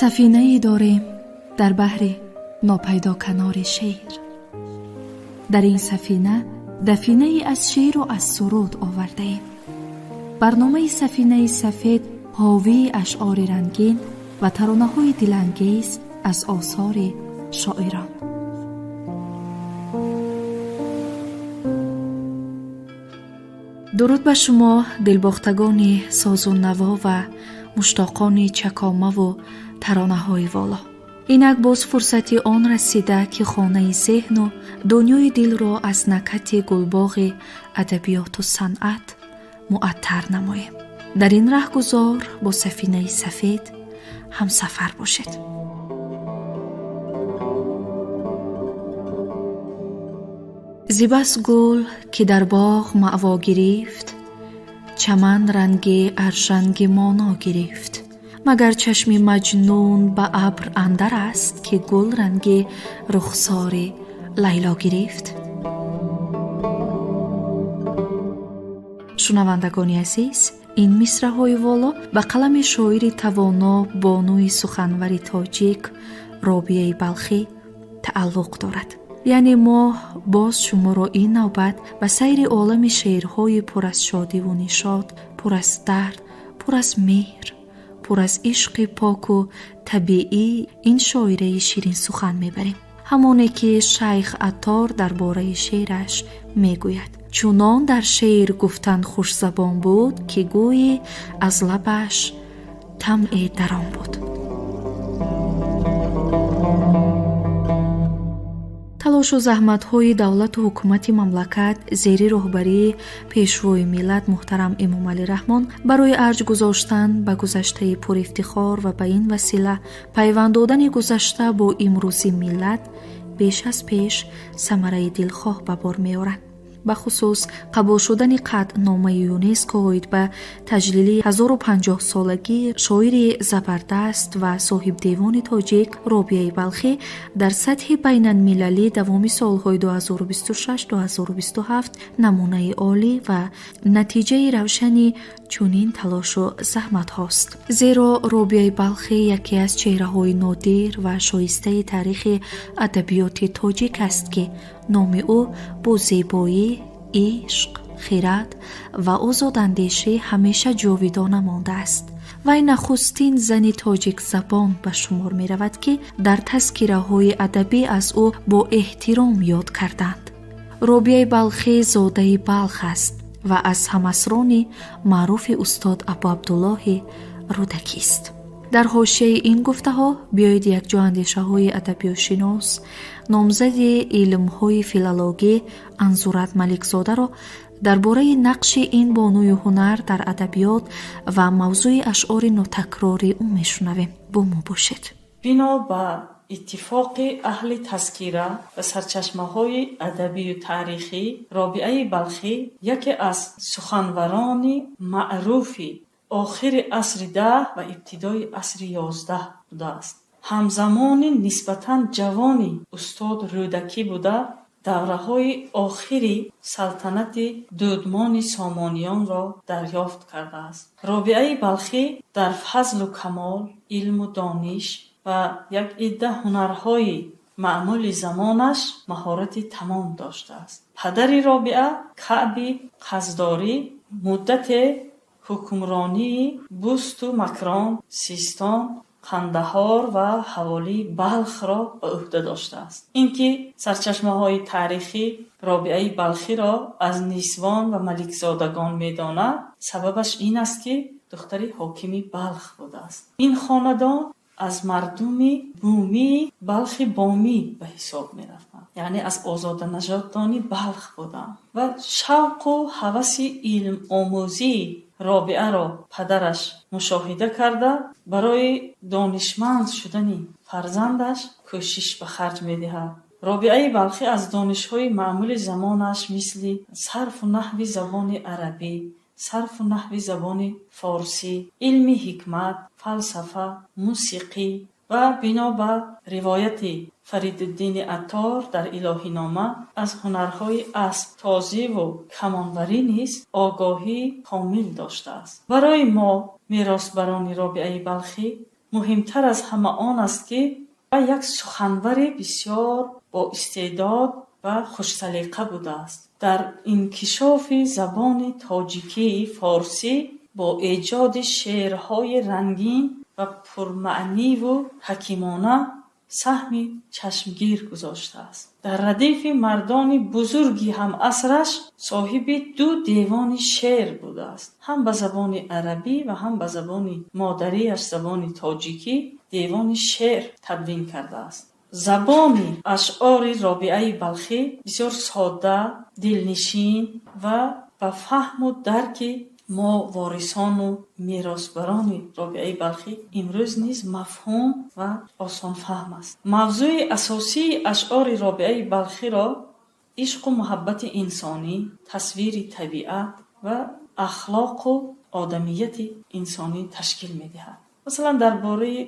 Сафинае дорем дар баҳри нопайдо канори шеър. Дар ин сафина дафинае аз шеъру аз суруд овардаем. Барномаи Сафинаи сафед ҳовии ашъори рангин ва таронаҳои дилангез аз осори шоирон. Дуруд ба шумо, дилбохтагони созу наво ва муштоқони чакомаву таронаҳои воло. Инак боз фурсати он расида, ки хонаи зеҳну дунёи дилро аз накати гулбоғи адабиёту санъат муаттар намоем. Дар ин раҳгузор бо Сафинаи сафед ҳамсафар бошед. Зибас гул, ки дар боғ маъво гирифт, чаман ранги аржанги моно гирифт. Магар чашми маҷнун ба абр андар аст, ки гул ранги рухсори Лайло гирифт. Шунавандагони азиз, ин мисраҳои воло ба қалами шоири тавоно, бонуи суханвари тоҷик Робияи Балхӣ тааллуқ дорад. Яъне мо боз шуморо ин навбат ба сайри олами шеърҳои пур аз шодиву нишод, пур аз дард, пур аз меҳр, пур аз ишқи поку табиӣ ин шоираи ширинсухан мебарем. Ҳамоне ки Шайх Аттор дар бораи шеъраш мегӯяд: чунон дар шеър гуфтан хушзабон буд, ки гӯӣ аз лабаш тамъе дарон буд. Талошу заҳматҳои давлату ҳукумати мамлакат зери роҳбарии Пешвои миллат муҳтарам Эмомалӣ Раҳмон барои арҷ гузоштан ба гузаштаи пурифтихор ва ба ин васила пайванд додани гузашта бо имрӯзи миллат беш аз пеш самараи дилхоҳ ба бор меорад. Бахусус қабул шудани қатъномаи ЮНЕСКО оид ба таҷлили 1050-солагии шоири забардаст ва соҳибдевони тоҷик Робияи Балхӣ дар сатҳи байналмилалӣ давоми солҳои 2026-2027 намунаи олӣ ва натиҷаи равшани чунин талошу заҳматҳост. Зеро Робияи Балхӣ яке аз чеҳраҳои нодир ва шоистаи таърихи адабиёти тоҷик аст, ки номи ӯ бо зебоӣ, ишқ, хират ва озодандешӣ ҳамеша ҷовидона мондааст. Вай нахустин зани тоҷикзабон ба шумор меравад, ки дар тазкираҳои адабӣ аз ӯ бо эҳтиром ёд карданд. Робияи Балхӣ зодаи Балх аст ва аз ҳамасрони маъруфи устод Абуабдуллоҳи Рӯдакист. Дар ҳошияи ин гуфтаҳо биёед якҷо андешаҳои адабиётшинос, номзади илмҳои филологӣ Анзурат Маликзодаро дар бораи нақши ин бонуи ҳунар дар адабиёт ва мавзӯи ашъори нотакрори ӯ мешунавем. Бо мо бошед. Бино ба иттифоқи аҳли тазкира ва сарчашмаҳои адабию таърихӣ, Робиаи Балхӣ яке аз суханварони маъруфи охири асри 10 ва ибтидои асри 11 будааст. Ҳамзамони нисбатан ҷавони устод Рӯдакӣ буда, давраҳои охири салтанати дудмони Сомониёнро дарёфт кардааст. Робиаи Балхӣ дар фазлу камол, илму дониш ва як идда ҳунарҳои маъмули замонаш маҳорати тамом доштааст. Падари Робиа Каъби Қаздорӣ муддате ҳукмронии Бусту Макрон, Систон, Қандаҳор ва ҳаволии Балхро ба ӯҳда доштааст. Ин ки сарчашмаҳои таърихӣ Робиаи Балхиро аз нисвон ва маликзодагон медонад, сабабаш ин аст, ки духтари ҳокими Балх будааст. Ин хонадон аз мардуми бумии Балхи Бомӣ ба ҳисоб мерафтанд, яъне аз озоданажодони Балх буданд ва шавқу ҳаваси илмомӯзии Робиаро падараш мушоҳида карда, барои донишманд шудани фарзандаш кӯшиш ба харҷ медиҳад. Робиаи Балхӣ аз донишҳои маъмули замонаш мисли сарфу наҳви забони арабӣ, сарфу наҳви забони форсӣ, илми ҳикмат, фалсафа, мусиқӣ ва бино ба ривояти Фаридуддини Аттор дар Илоҳинома аз ҳунарҳои асбтозиву камонварӣ низ огоҳии комил доштааст. Барои мо, меросбарони Робиаи Балхӣ, Муҳимтар аз ҳама он аст, ки вай як суханвари бисёр боистеъдод ва хушсалиқа будааст. Дар инкишофи забони тоҷикии форсӣ бо эҷоди шеърҳои рангин ва пурмаъниву ҳакимона саҳми чашмгир гузоштааст. Дар радифи мардони бузурги ҳамасраш соҳиби ду девони шеър будааст. Ҳам ба забони арабӣ ва ҳам ба забони модариаш, забони тоҷикӣ, девони шеър тадвин кардааст. Забони ашъори Робиаи Балхӣ бисёр содда, дилнишин ва ба фаҳму дарки мо, ворисону меросбарони Робиаи Балхӣ, имрӯз низ мафҳум ва осонфаҳм аст. Мавзӯи асосии ашъори Робиаи Балхиро ишқу муҳаббати инсонӣ, тасвири табиат ва ахлоқу одамияти инсонӣ ташкил медиҳад. Масалан, дар бораи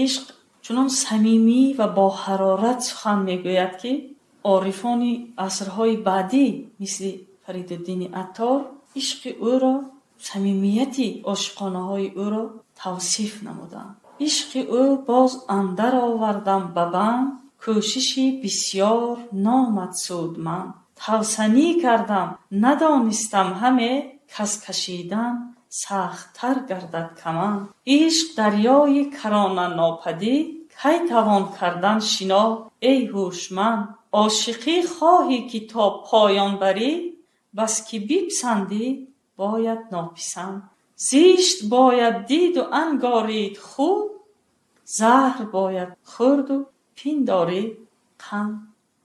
ишқ чунон самимӣ ва бо ҳарорат сухан мегӯяд, ки орифони асрҳои баъдӣ, мисли Фаридуддини Аттор, ишқи ӯро, самимияти ошиқонаҳои ӯро тавсиф намуданд. Ишқи ӯ боз андар овардам ба банд, кӯшиши бисёр номад судманд. Тавсанӣ кардам, надонистам ҳаме, кас кашидан сахттар гардад каманд. Ишқ дарёи карона нопадид, кай тавон кардан шино, эй ҳушманд? Ошиқӣ хоҳӣ, ки то поён барӣ, бас ки бипасандӣ, бояд нописанд. Зишт бояд диду ангорид хуб, заҳр бояд хӯрду пиндорид қанд.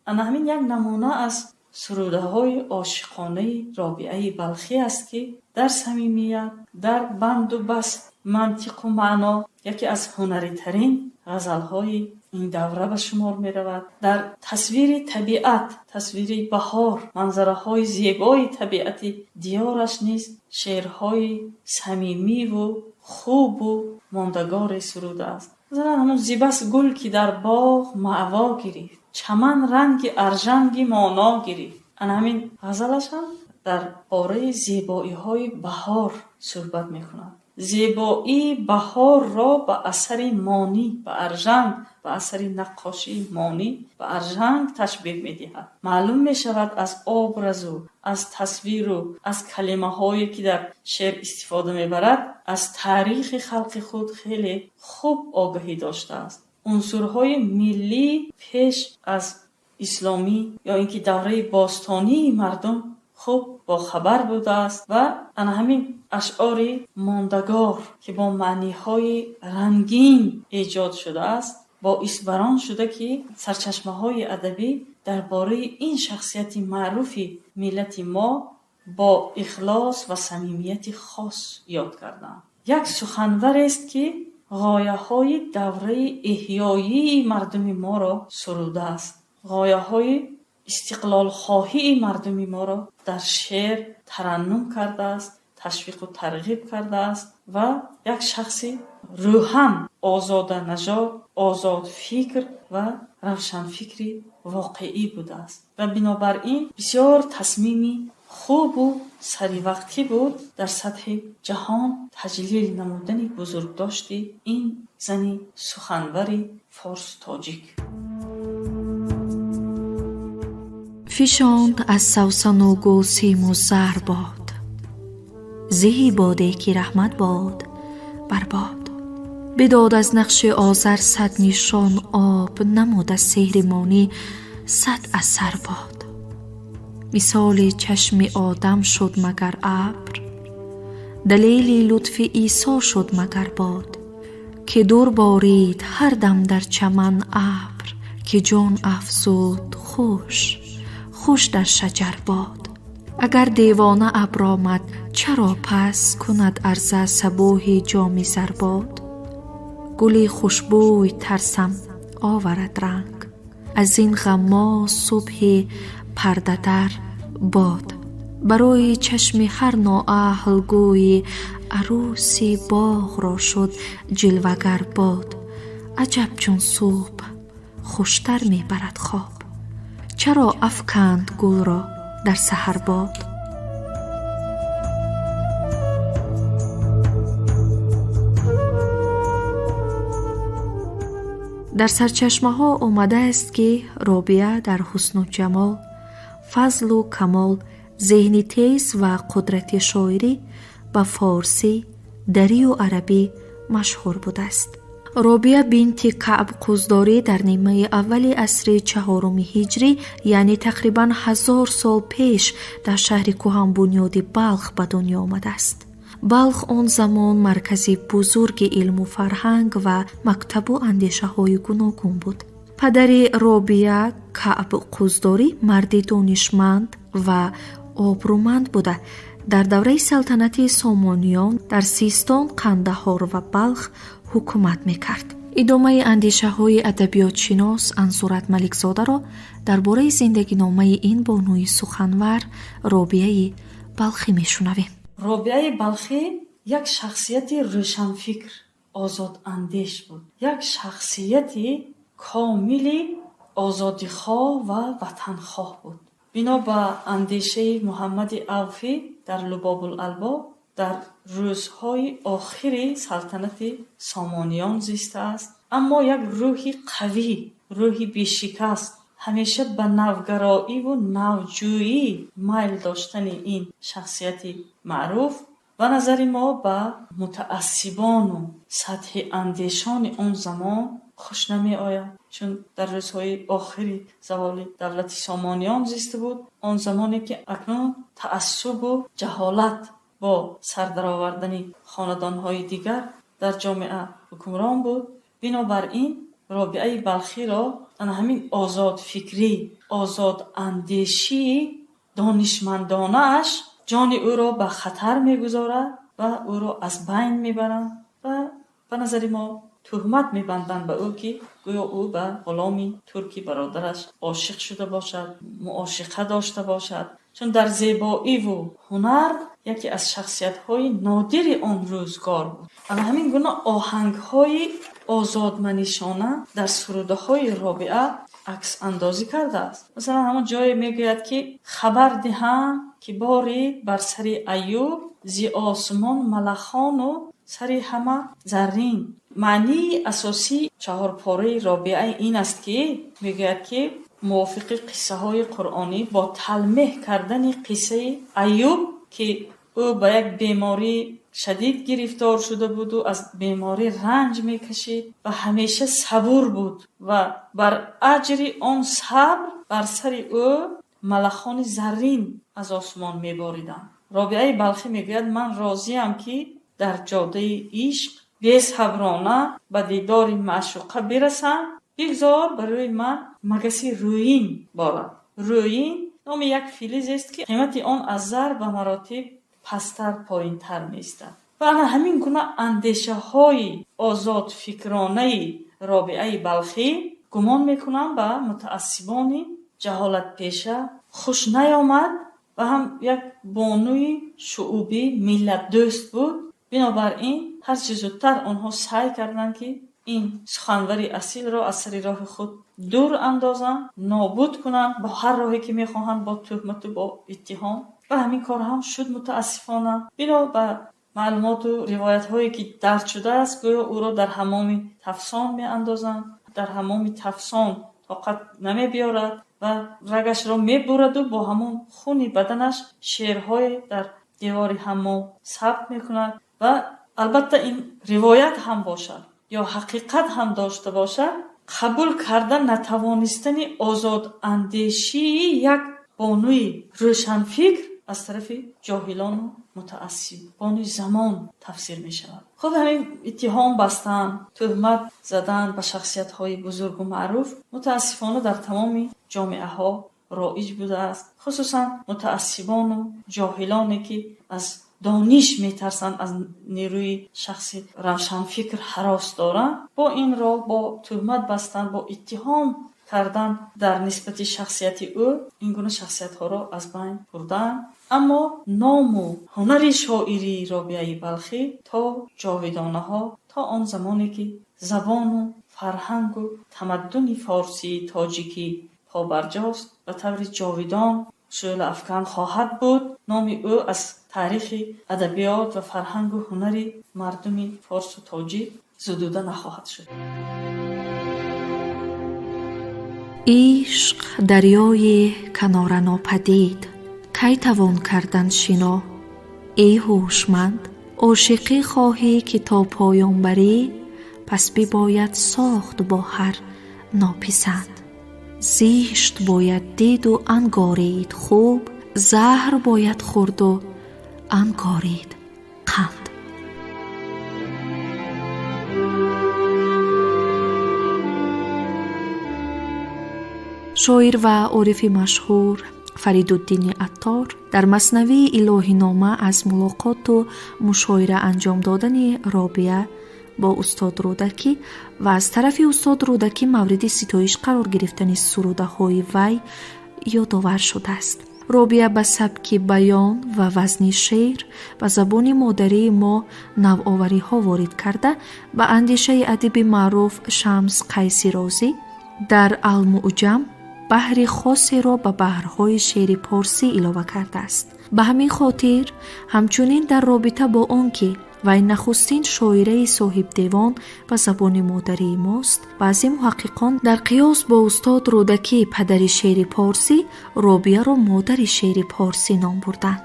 Ана ҳамин як намуна аз сурудаҳои ошиқонаи Робиаи Балхӣ аст, ки дар самимият, дар банду баст, мантиқу маъно яке аз ҳунаритарин ғазалҳои ин давра ба шумор меравад. Дар тасвири табиат, тасвири баҳор, манзараҳои зебои табиати диёраш низ шеърҳои самимиву хубу мондагоре сурудааст. Масалан, ҳамон «Зибас гул, ки дар боғ маъво гирифт, чаман ранги аржанги моно гирифт». Ана ҳамин ғазалаш ҳам дар бораи зебоиҳои баҳор суҳбат мекунад. Зебоии баҳорро ба асари монӣ, ба аржанг, ба асари наққошии монӣ, ба аржанг ташбеҳ медиҳад. Маълум мешавад аз образу, аз тасвиру, аз калимаҳое, ки дар шеър истифода мебарад, аз таърихи халқи худ хеле хуб огаҳӣ доштааст. Унсурҳои миллӣ, пеш аз исломӣ ё ин ки давраи бостонии мардум хуб бохабар будааст ва ана ҳамин ашъори мондагор, ки бо маъниҳои рангин эҷод шудааст, боис бар он шуда, ки сарчашмаҳои адабӣ дар бораи ин шахсияти маъруфи миллати мо бо ихлос ва самимияти хос ёд карданд. Як суханварест, ки ғояҳои давраи эҳёии мардуми моро сурудааст, ғояҳои истиқлолхоҳии мардуми моро дар шеър тараннум кардааст, ташвиқу тарғиб кардааст ва як шахси рӯҳан озоданажод, озодфикр ва равшанфикри воқеӣ будааст. Ва бинобар ин бисёр тасмими хубу саривақтӣ буд дар сатҳи ҷаҳон таҷлил намудани бузургдошти ин зани суханвари форс-тоҷик. Фишонд аз савсану гул симу зар бод, зеҳи боде, ки раҳмат бод бар бод. Бидод аз нақши Озар сад нишон об, намуд аз сеҳри монӣ сад асар бод. Мисоли чашми одам шуд магар абр, далели лутфи Исо шуд магар бод, ки дур борид ҳар дам дар чаман абр, ки ҷон афзуд хуш хуш дар шаҷар бод. Агар девона абр омад, чаро пас кунад арза сабӯҳи ҷоми зарбод? Гули хушбӯй тарсам оварад ранг аз ин ғаммоз субҳи пардадар бод. Барои чашми ҳар ноаҳл гӯйи арӯси боғро шуд ҷилвагар бод. Аҷаб, чун субҳ хуштар мебарад хоб, чаро афканд гулро дар саҳар бод? Дар сарчашмаҳо омадааст, ки Робиа дар ҳусну ҷамол, фазлу камол, зеҳни тез ва қудрати шоирӣ ба форсӣ, дарию арабӣ машҳур будааст. Робиа бинти Каъб Қуздорӣ дар нимаи аввали асри чаҳоруми ҳиҷрӣ, яъне тақрибан 1000 сол пеш, дар шаҳри кӯҳанбунёди Балх ба дунё омадааст. Балх он замон маркази бузурги илму фарҳанг ва мактабу андешаҳои гуногун буд. Падари Робия, Каъб Қуздорӣ, марди донишманд ва обрӯманд буда, дар давраи салтанати Сомониён дар Систон, Қандаҳор ва Балх ҳукумат мекард. Идомаи андешаҳои адабиётшинос Ансурат Маликзодаро дар бораи зиндагиномаи ин бонуи суханвар Робияи Балхӣ мешунавем. Робиаи Балхӣ як шахсияти рӯшанфикр, озодандеш буд, як шахсияти комили озодихоҳ ва ватанхоҳ буд. Бино ба андешаи Муҳаммади Авфӣ дар Лубобул-албоб, дар рӯзҳои охири салтанати Сомониён зистааст, аммо як рӯҳи қавӣ, рӯҳи бешикаст, ҳамеша ба навгароиву навҷӯӣ майл доштани ин шахсияти маъруф ба назари мо ба мутаассибону сатҳи андешони он замон хуш намеояд, чун дар рӯзҳои охири заволи давлати Сомониён зиста буд, он замоне ки акнун таассубу ҷаҳолат бо сардаровардани хонадонҳои дигар дар ҷомеа ҳукмрон буд. Бинобар ин Робиаи Балхиро ана ҳамин озодфикрӣ, озодандешии донишмандонааш ҷони ӯро ба хатар мегузорад ва ӯро аз байн мебаранд ва ба назари мо туҳмат мебанданд ба ӯ, ки гӯё ӯ ба ғуломи турки бародараш ошиқ шуда бошад, муошиқа дошта бошад, чун дар зебоиву ҳунар яке аз шахсиятҳои нодири он рӯзгор буд. Ана ҳамин гуна оҳангҳои озодманишона дар сурудаҳои Робиа аксандозӣ кардааст. Масалан, ҳамон ҷое мегӯяд, ки хабар диҳам, ки борид бар сари Аюб зи осмон малахону сари ҳама заррин. Маънии асосии чаҳорпораи Робиа ин аст, ки мегӯяд, ки мувофиқи қиссаҳои қуръонӣ, бо талмеҳ кардани қиссаи Аюб, ки ӯ ба як бемории шадид гирифтор шуда буду аз беморӣ ранҷ мекашид ва ҳамеша сабур буд ва бар аҷри он сабр бар сари ӯ малахони заррин аз осмон мебориданд. Робиаи Балхӣ мегӯяд: ман розиям, ки дар ҷодаи ишқ бесаброна ба дидори маъшуқа бирасам, бигзор барои ман магаси рӯин борад. Рӯин номи як филизест, ки қимати он аз зар ба маротиб пасттар, поинтар меистад. Ва ана ҳамин гуна андешаҳои озодфикронаи Робиаи Балхӣ, гумон мекунам, ба мутаассибони ҷаҳолатпеша хуш наёмад ва ҳам як бонуи шуъубӣ, миллатдӯст буд. Бинобар ин ҳарчи зудтар онҳо саъй карданд, ки ин суханвари асилро аз сари роҳи худ дур андозанд, нобуд кунанд бо ҳар роҳе ки мехоҳанд, бо туҳмату бо иттиҳом. Ва ҳамин кор ҳам шуд, мутаассифона. Бино ба маълумоту ривоятҳое, ки дарҷ шудааст, гӯё ӯро дар ҳаммоми тафсон меандозанд. Дар ҳаммоми тафсон тоқат намебиёрад ва рагашро мебураду бо ҳамон хуни баданаш шеърҳое дар девори ҳаммом сабт мекунад. Ва албатта, ин ривоят ҳам бошад ё ҳақиқат ҳам дошта бошад, қабул карда натавонистани озодандешии як бонуи рӯшанфикр аз тарафи ҷоҳилону мутаассибони замон тафсир мешавад. Хуб, ҳамин иттиҳом бастан, туҳмат задан ба шахсиятҳои бузургу маъруф мутаассифона дар тамоми ҷомеаҳо роиҷ будааст, хусусан мутаассибону ҷоҳилоне, ки аз дониш метарсанд, аз нерӯи шахси равшанфикр ҳарос доранд, бо ин роҳ, бо туҳмат бастан, бо иттиҳом кардан дар нисбати шахсияти ӯ, ин гуна шахсиятҳоро аз байн бурданд. Аммо ному ҳунари шоирии Робиаи Балхӣ то ҷовидонаҳо, то он замоне ки забону фарҳангу тамаддуни форсии тоҷикӣ побарҷост, ба таври ҷовидон шӯълаафкан хоҳад буд. Номи ӯ аз таърихи адабиёт ва фарҳангу ҳунари мардуми форсу тоҷик зудуда нахоҳад шуд. Ишқ дарёи каноранопадид, кай тавон кардан шино, эй ҳушманд? Ошиқӣ хоҳӣ, ки то поён барӣ, пас бибояд сохт бо ҳар нописанд. Зишт бояд диду ангорид хуб, заҳр бояд хӯрду ангорид қанд. Шоир ва орифи машҳур Фаридуддини Аттор дар маснавии Илоҳинома аз мулоқоту мушоира анҷом додани Робиа бо устод Рӯдакӣ ва аз тарафи устод Рӯдакӣ мавриди ситоиш қарор гирифтани сурудаҳои вай ёдовар шудааст. Робиа ба сабки баён ва вазни шеър ба забони модарии мо навовариҳо ворид карда, ба андешаи адиби маъруф Шамс Қайси Розӣ дар Алмуъҷам баҳри хосеро ба баҳрҳои шеъри порсӣ илова кардааст. Ба ҳамин хотир, ҳамчунин дар робита бо он ки вай нахустин шоираи соҳибдевон ба забони модарии мост, баъзе муҳаққиқон дар қиёс бо устод Рӯдакӣ, падари шеъри порсӣ, Робияро модари шеъри порсӣ ном бурданд.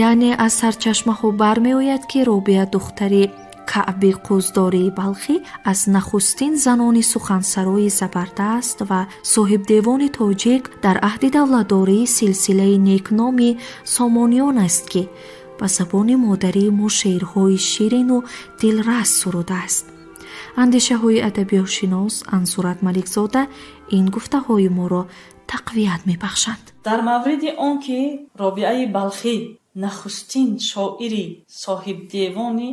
Яъне аз сарчашмаҳо бармеояд, ки Робия, духтари Каъби Қуздории Балхӣ, аз нахустин занони сухансарои забардаст ва соҳибдевони тоҷик дар аҳди давлатдории силсилаи некноми Сомониён аст, ки ба забони модарии мо шеърҳои ширину дилрас сурудааст. Андешаҳои адабиётшинос Ансурат Маликзода ин гуфтаҳои моро тақвият мебахшанд. Дар мавриди он ки Робиаи Балхӣ нахустин шоири соҳибдевони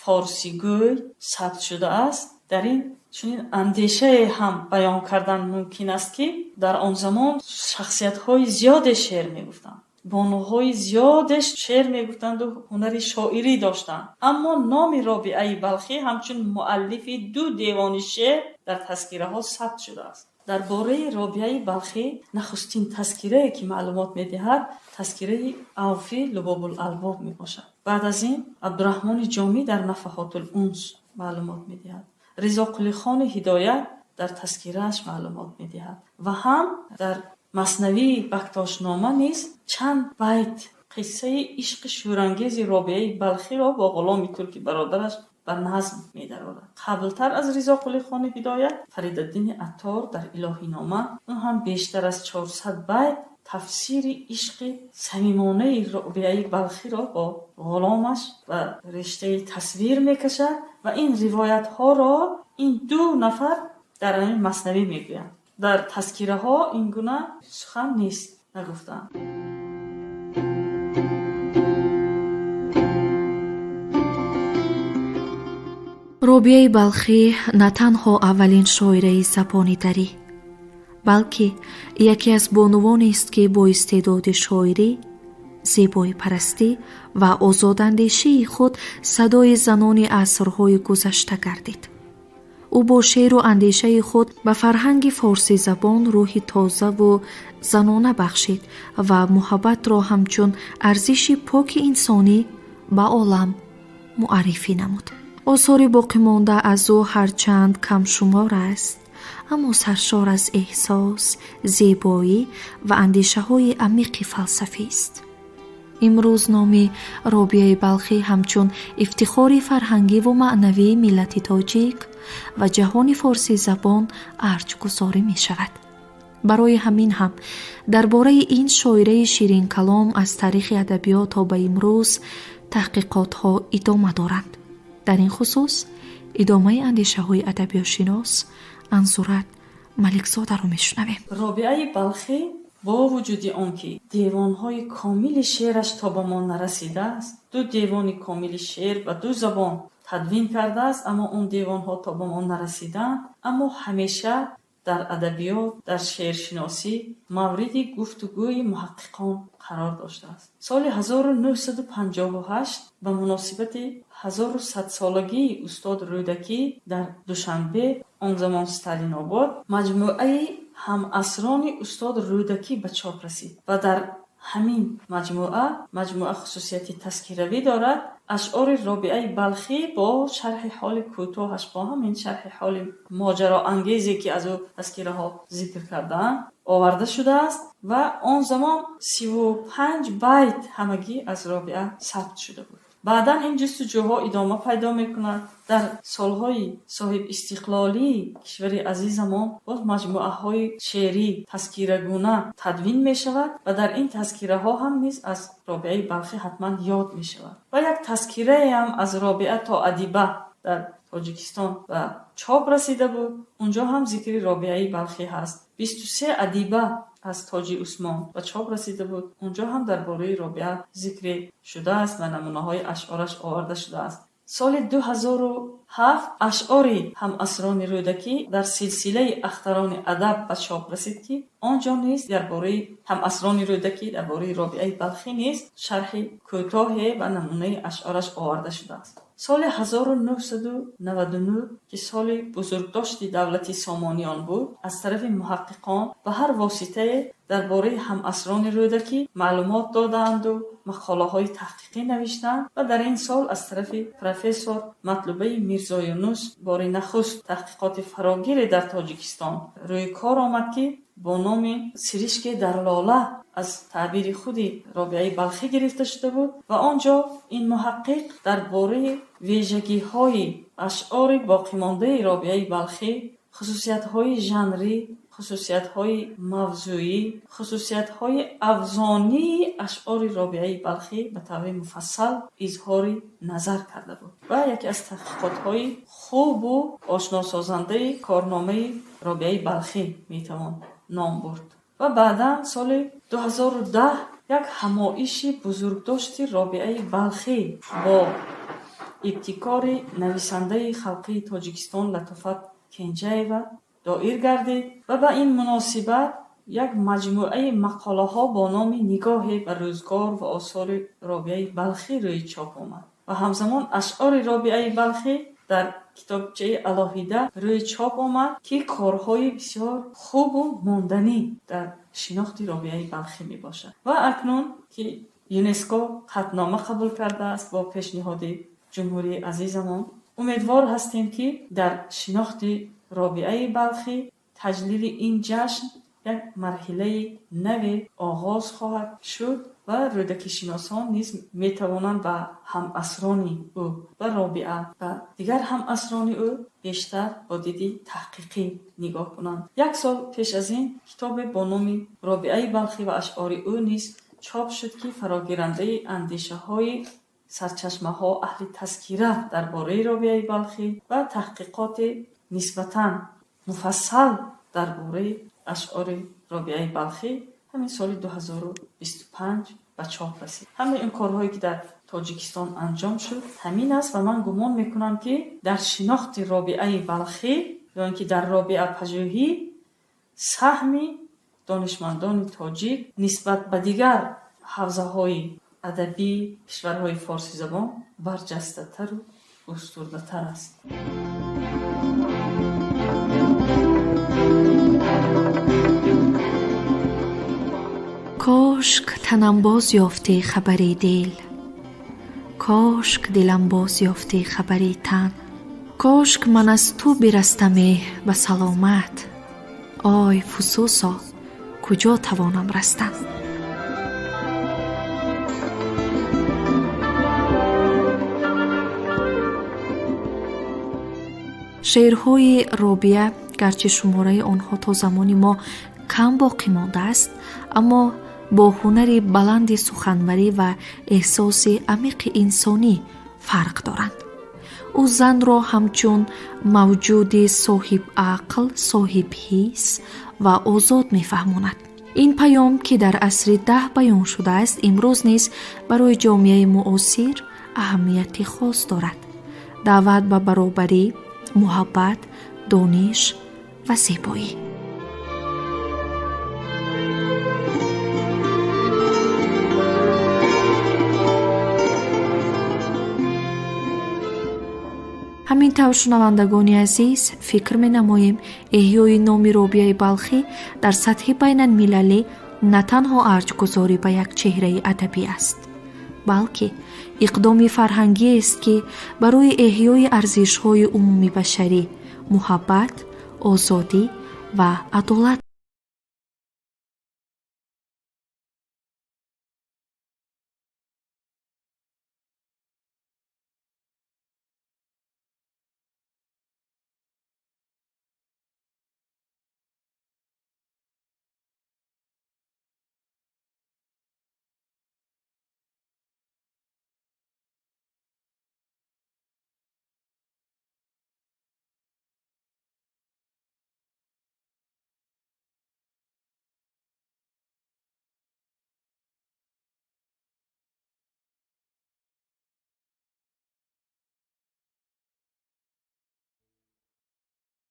форсигӯй сабт шудааст, дар ин чунин андешае ҳам баён кардан мумкин аст, ки дар он замон шахсиятҳои зиёде шеър мегуфтанд, бонуҳои зиёде шеър мегуфтанду ҳунари шоирӣ доштанд, аммо номи Робиаи Балхӣ ҳамчун муаллифи ду девони шеър дар тазкираҳо сабт шудааст. Дар бораи Робиаи Балхӣ нахустин тазкирае, ки маълумот медиҳад, тазкираи Авфӣ Лубобулалбоб мебошад. Баъд аз ин Абдураҳмони Ҷомӣ дар Нафаҳотул унс маълумот медиҳад, Ризоқулихони Ҳидоят дар тазкирааш маълумот медиҳад ва ҳам дар маснавии Бактошнома низ чанд байт қиссаи ишқи шӯрангези Робиаи Балхиро бо ғуломи турки бародараш ба назм медарорад. Қаблтар аз Ризоқулихони Ҳидоят Фаридуддини Аттор дар Илоҳинома, ӯ ҳам бештар аз 400 байт тафсири ишқи самимонаи Робиаи Балхиро бо ғуломаш ба рештаи тасвир мекашад ва ин ривоятҳоро ин ду нафар дар ҳамин маснавӣ мегӯянд. Дар тазкираҳо ин гуна сухан нест, нагуфтаанд. Робияи Балхӣ на танҳо аввалин шоираи забони дарӣ, балки яке аз бонувонест, ки бо истеъдоди шоирӣ, зебоипарастӣ ва озодандешии худ садои занони асрҳои гузашта гардид. Ӯ бо шеъру андешаи худ ба фарҳанги форсизабон рӯҳи тозаву занона бахшид ва муҳаббатро ҳамчун арзиши поки инсонӣ ба олам муаррифӣ намуд. Осори боқимонда аз ӯ ҳарчанд камшумор аст, аммо саршор аз эҳсос, зебоӣ ва андешаҳои амиқи фалсафист. Имрӯз номи Робияи Балхӣ ҳамчун ифтихори фарҳангиву маънавии миллати тоҷик ва ҷаҳони форсизабон арҷгузорӣ мешавад. Барои ҳамин ҳам дар бораи ин шоираи ширинкалом аз таърихи адабиёт то ба имрӯз таҳқиқотҳо идома доранд. Дар ин хусус идомаи андешаҳои адабиётшинос Ансурат Маликзодаро мешунавем. Робиаи Балхӣ бо вуҷуди он ки девонҳои комили шеъраш то ба мо нарасидааст, ду девони комили шеър ба ду забон тадвин кардааст, аммо он девонҳо то ба мо нарасидаанд, аммо ҳамеша дар адабиёт, дар шеършиносӣ мавриди гуфтугӯи муҳаққиқон қарор доштааст. Соли 1958 ба муносибати 1100-солагии устод Рӯдакӣ дар Душанбе, он замон Сталинобод, маҷмӯаи ҳамасрони устод Рӯдакӣ ба чоп расид ва дар ҳамин маҷмӯа, маҷмӯа хусусияти тазкиравӣ дорад, Ашъори Робиаи Балхӣ бо шарҳи ҳоли кӯтоҳаш, бо ҳамин шарҳи ҳоли моҷароангезе, ки аз ӯ тазкираҳо зикр кардаанд, оварда шудааст ва он замон 35 байт ҳамагӣ аз Робиа сабт шуда буд. Баъдан ин ҷустуҷӯҳо идома пайдо мекунад. Дар солҳои соҳибистиқлолии кишвари азизамон боз маҷмӯаҳои шеърӣ тазкирагуна тадвин мешавад ва дар ин тазкираҳо ҳам низ аз Робиаи Балхӣ ҳатман ёд мешавад. Ва як тазкираеам аз Робиа то Адиба дар Тоҷикистон ба чоп расида буд. Унҷо ҳам зикри Робиаи Балхӣ ҳаст. 23 адиба аз Тоҷи Усмон ба чоп расида буд. Унҷо ҳам дар бораи Робиа зикре шудааст ва намунаҳои ашъораш оварда шудааст. Соли 2007 ашъори ҳамасрони Рӯдакӣ дар силсилаи Ахтарони адаб ба чоп расид, ки он ҷо низ дар бораи ҳамасрони Рӯдакӣ, дар бораи Робиаи Балхӣ низ шарҳи кӯтоҳе ва намунаи ашъораш оварда шудааст. Соли 1999, ки соли бузургдошти давлати Сомониён буд, аз тарафи муҳаққиқон ба ҳар воситае дар бораи ҳамасрони Рӯдакӣ маълумот додаанду мақолаҳои таҳқиқӣ навиштанд ва дар ин сол аз тарафи профессор Матлубаи Мирзоюнус бори нахуст таҳқиқоти фарогире дар Тоҷикистон рӯи кор омад, ки бо номи «Сиришке дар лола» аз таъбири худи Робиаи Балхӣ гирифта шуда буд ва он ҷо ин муҳаққиқ дар бораи вижагиҳои ашъори боқимондаи Робиаи Балхӣ, хусусиятҳои жанрӣ, хусусиятҳои мавзӯӣ, хусусиятҳои авзонии ашъори Робиаи Балхӣ ба таври муфассал изҳори назар карда буд ва яке аз таҳқиқотҳои хубу ошносозандаи корномаи Робиаи Балхӣ метавон ном бурд. Ва баъдан соли 2010 як ҳамоиши бузургдошти Робиаи Балхӣ бо ибтикори нависандаи халқии Тоҷикистон Латофат Кенҷаева доир гардид ва ба ин муносибат як маҷмӯаи мақолаҳо бо номи «Нигоҳе ба рӯзгор ва осори Робиаи Балхӣ» рӯи чоп омад ва ҳамзамон ашъори Робиаи Балхӣ дар китобчаи алоҳида рӯи чоп омад, ки корҳои бисёр хубу монданӣ дар шинохти Робиаи Балхӣ мебошад. Ва акнун ки ЮНЕСКО қатънома қабул кардааст бо пешниҳоди ҷумҳурии азизамон, умедвор ҳастем, ки дар шинохти Робиаи Балхӣ таҷлили ин ҷашн як марҳилаи наве оғоз хоҳад шуд ва рӯдакишиносон низ метавонанд ба ҳамасрони ӯ, ба Робиа ва дигар ҳамасрони ӯ бештар бо диди таҳқиқӣ нигоҳ кунанд. Як сол пеш аз ин китобе бо номи «Робиаи Балхӣ ва ашъори ӯ» низ чоп шуд, ки фарогирандаи андешаҳои сарчашмаҳо, аҳли тазкира дар бораи Робиаи Балхӣ ва таҳқиқоти нисбатан муфассал дар бораи ашъори Робиаи Балхӣ ҳамин соли 2025 ба чоп расид. Ҳамаи ин корҳое, ки дар Тоҷикистон анҷом шуд, ҳамин аст ва ман гумон мекунам, ки дар шинохти Робиаи Балхӣ ё ин ки дар робиапажӯҳӣ саҳми донишмандони тоҷик нисбат ба дигар ҳавзаҳои адабии кишварҳои форсизабон барҷастатару густурдатар аст. Кошк танам боз ёфтӣ хабари дил, кошк дилам боз ёфтӣ хабари тан, кошк ман аз ту бирастаме ба саломат, ой фусусо, куҷо тавонам растан. Шеърҳои Робия, гарчи шумораи онҳо то замони мо кам боқӣ мондааст, аммо бо ҳунари баланди суханварӣ ва эҳсоси амиқи инсонӣ фарқ доранд. Ӯ занро ҳамчун мавҷуди соҳибақл, соҳибҳис ва озод мефаҳмонад. Ин паём, ки дар асри 10 баён шудааст, имрӯз низ барои ҷомеаи муосир аҳамияти хос дорад. Даъват ба баробарӣ, муҳаббат, дониш ва зебоӣ. Ҳамин тавр, шунавандагони азиз, фикр менамоем, эҳёи номи Робияи Балхӣ дар сатҳи байналмилалӣ на танҳо арҷгузорӣ ба як чеҳраи адабӣ аст, Балки иқдоми фарҳангиест, ки барои эҳёи арзишҳои умумибашарӣ, муҳаббат, озодӣ ва адолат